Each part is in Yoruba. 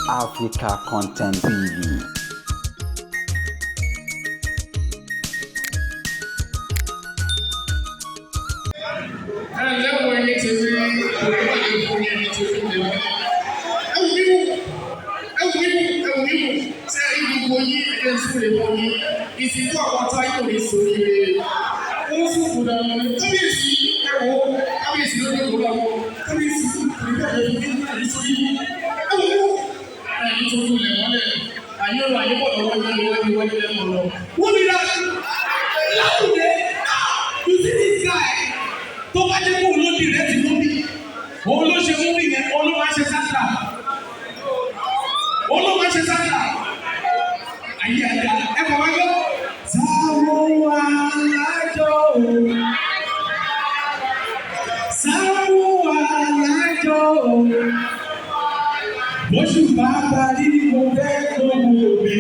Africa Content TV. Ẹ ǹlẹ́ wo ẹyin ti rí olùpàdé fún yẹn ti fi lè wọlé. Ẹ wù mí wù, ẹ wù mí wù, ẹ wù mí wù. Ṣé ẹ rí gbogbo yín ẹ̀jẹ̀ ń súre fún yín? Ìsìnkú àwọn táyé ò ní sórí rẹ̀. Ó ń sùn dànù ní kábíyèsí. Ẹ wò ó, kábíyèsí ló dé kó lọ́wọ́. Kábíyèsí kò ní bẹ̀rẹ̀ fún yín ní sórí yín. Ẹ wù mí wù. Ẹ̀yin tó tún lẹ̀ mọ́lẹ̀. Àyẹ̀wò àyẹ̀wò lọ́wọ́ yẹn lọ́wọ́ yẹn wọlé lẹ́mọ̀ lọ. Wọ́n mi ra láwùjẹ. You see this guy, tó bá jẹ́ kó ló direct movie, òun ló ṣe movie yẹn, òun ló máa ṣe sáńtà, òun ló máa ṣe sáńtà. Ayé àjà ẹ kọ̀ máa gbọ́. Sáwọ́ alájọ o, Sáwọ́ alájọ o, bóṣù bá parí, mo fẹ́ gbogbo mi.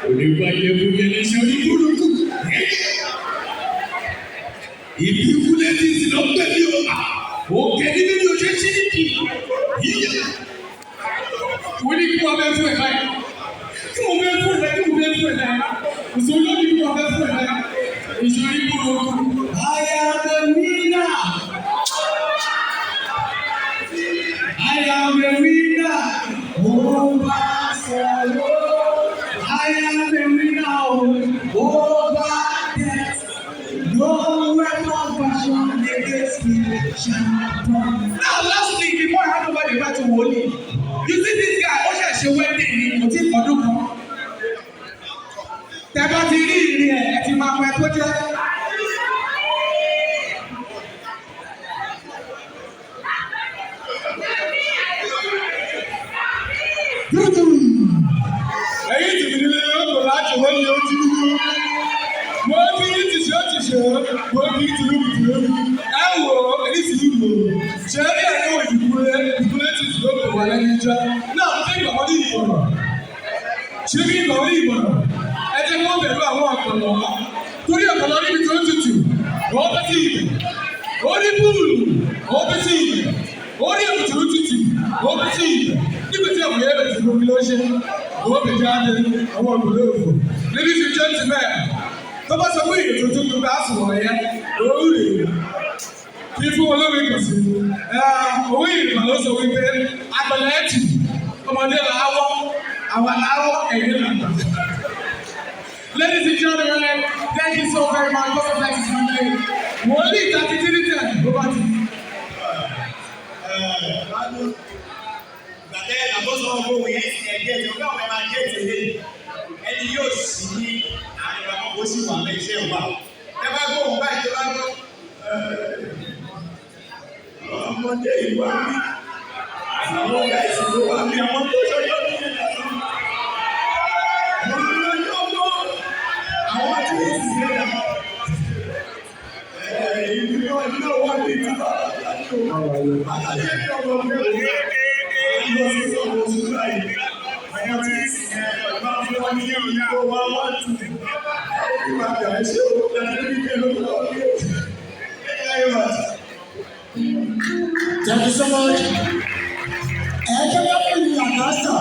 Onígbàjẹ́ fún mi ní sọ́rí burúkú. Ìbíkúlẹ̀ ti sì lọ pẹ̀ mí o. Òkè ní mímí o ṣe ṣí ní kì í. Wọ́n ní kí wọ́n bẹ fún ẹ̀ báyìí. Kí wọ́n bẹ fún ẹ̀ báyìí, kí wọ́n bẹ fún ẹ̀ báyìí. Ìṣòro ní kí wọ́n bẹ fún ẹ̀ báyìí. Ìṣòro burúkú. I am a winner. I am a winner. Over sorrow. I am a winner. Over death. No weapon fashioned against me shall prosper. Now, lastly, before I hand over the mic to Wole, you see this guy, ó ṣẹ̀ ṣe wedding ni, kò tí ì pọ̀dún kan. Tẹ bá ti rí ìrìn ẹ̀, ẹ ti máa pẹ́ tó jẹ́. Ẹ̀yin tìbí nílé ọkọ̀ láti wọ́n ní ojú wú. Mo kí ní tìṣó tìṣó, mo kí ní tìlúbù tìlúbù. Ẹ wò ó, èyí tìlúbù o. Ṣé rí ẹ̀rí wò ìdìkúlé ìdìkúlé tìṣó kò wà lẹ́nu ìjọ? Náà mo fẹ́ gbà wọ́n ní ìmọ̀ràn. Ṣé kí gbà wọ́n ní ìmọ̀ràn? Ẹ jẹ́ kí wọ́n bẹ̀rù àwọn ọ̀pọ̀lọ́. Torí ọ̀pọ̀lọ́ níbi tó ń tutù, wọ́n bẹ́ sí ibẹ̀. Ó ní púùlù, wọ́n bẹ́ sí ibẹ̀. Ó ní èbùtù tutù, wọ́n bẹ́ sí ibẹ̀. Nígbà tí àwọn yẹn bẹ̀rẹ̀ sí lómi ló ṣe, wọ́n bẹ̀ jáde àwọn ọ̀gbọ̀n òfò. Ladies and gentlemen, tó bá sọ pé èyí tó tó bá sùn wọ̀nyẹn, òun rèé kí fún olómi kò sí. Owó ìrìnà ló sọ wípé agbẹ̀lẹ̀ ẹ̀tù ọmọdé làwọ̀ àwọn làwọ̀ ẹ̀yìn làgbà. Ladies and gentlemen, thank you so very much. God bless you, family. Wòlíì 3310 ló bá ti. Gbàtẹ́ àbọ̀sọ̀ ọgbọ́n yẹn ti ẹ̀jẹ̀ tí ọgbà wọn máa jẹ́ tẹ̀lé ẹni yóò sì ní àríwá ó sì wà lẹ́ iṣẹ́ wà. Ẹ bá gbọ́ òun báyìí tó bá gbọ́. Ọmọdé ìwà mi, àwọn ọ̀gá ìsìnkú wa mi, àwọn tó ṣọjọ́ ní ìlànà. Mo ń lọ yọ̀ mọ́ àwọn tí ó sì ń rà. Ìlú náà wà ní ìtura àtàlẹ́ ní ọmọ mi ò lọ sí ọmọ oṣù báyìí. Àwọn tí máa fún wọn ní ìlú wa wá tù. Ìgbà tí a ṣe ó dájú ní ìlú náà ní òjò. Thank you so much. Ẹ jẹ́ ká fún ìyá Àkásà.